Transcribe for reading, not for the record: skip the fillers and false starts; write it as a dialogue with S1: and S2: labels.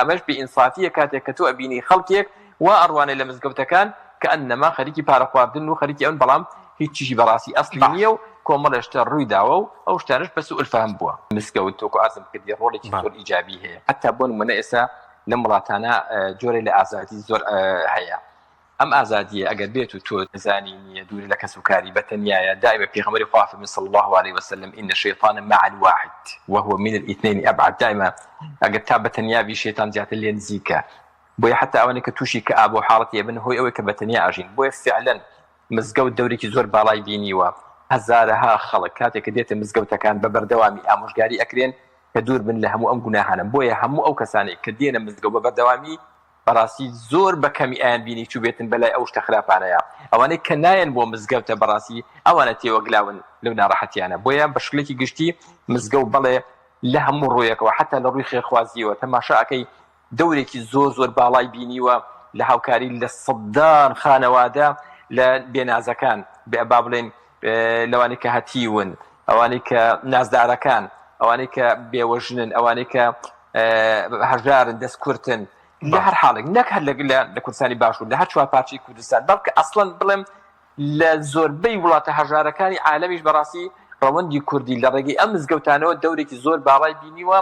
S1: ئەمەش بێ ئینسافیە کاتێک کە تۆ ئەبینی خەڵکێک وا ئەڕوانێ لە مزگەوتەکان کەئەنەما خەریکی پارە خواردنن و خەریکی ئەون بەڵام هیچ چیشی بەڕاستی ئەسڵی
S2: باش.
S1: نیە و کۆمەڵێ شتە ڕووی داوە و ئەو شتانەش بە سوء الفهم بووە. مزگەوت وەکو عەرزم کردی ڕۆڵێکی
S2: بەڵێ.
S1: زۆر ئیجابی هەیە حەتا بۆ نمونە ئێستا لەم وڵاتانە جۆرێ لە ئازادی زۆر هەیە ئەم ئازادیە ئەگەر بێت و تۆ زانی نیە دوورە لە کەس و کاری بە تەنیایە دائیمە پێغەمبەری خوا فەرمی صلی اللە علیە وسلم ان الشیطان مع الواحد وهو من الاثنین ابعد دائیمە ئەگەر تا بە تەنیا بی شەیتان زیاتر لێ نزیکە بۆیە حەتا ئەوانەی کە تووشی کەئابە و حاڵەتی ئەبن هۆی ئەوەی کە بە تەنیا ئەژین بۆیە فعلەن مزگەوت دەورێکی زۆر باڵای بینیوە هەزارەها خەڵک کاتێک کە دێتە مزگەوتەکان بە بەردەوامی ئامۆژگاری ئەکرێن کە دوور بن لە هەموو ئەم گوناهانە بۆیە هەموو ئەو کەسانەی کە دێنە مزگەوت بە بەردەوامی بەڕاستی زۆر بە کەمی ئەیان بینی چوبێتن بەلای ئەو شتە خراپانەیا ئەوانەی کە نایەن بۆ مزگەوتە بەڕاستی ئەوانە تێوەگلاون لەو ناڕەحەتیانە بۆیە بە شکلێکی گشتی مزگەوت بەڵێ لە هەموو ڕوویەکەوە حەتا لە ڕووی خێرخوازیەوە تەماشا ئەکەی دەورێکی زۆر زۆر باڵای بینیوە لە هاوکاری لە سەدان خانەوادە لە بێنازەکان با بڵێین لەوانەی کە هەتیون ئەوانەی کە نازدارەکان ئەوانەی کە بێوەژنن ئەوانەی کە هەژارن دەست کورتن لە هەر حاڵێک نەک هەر لە کوردستانی باشوور لە هەر چوار پارچەی کوردستان بەڵکە ئەسڵەن بڵێم لە زۆربەی وڵاتە هەژارەکانی عالەمیش بەڕاستی ڕەوەندی کوردی لە ڕێگەی ئەم مزگەوتانەوە دەورێکی زۆر باڵای بینیوە.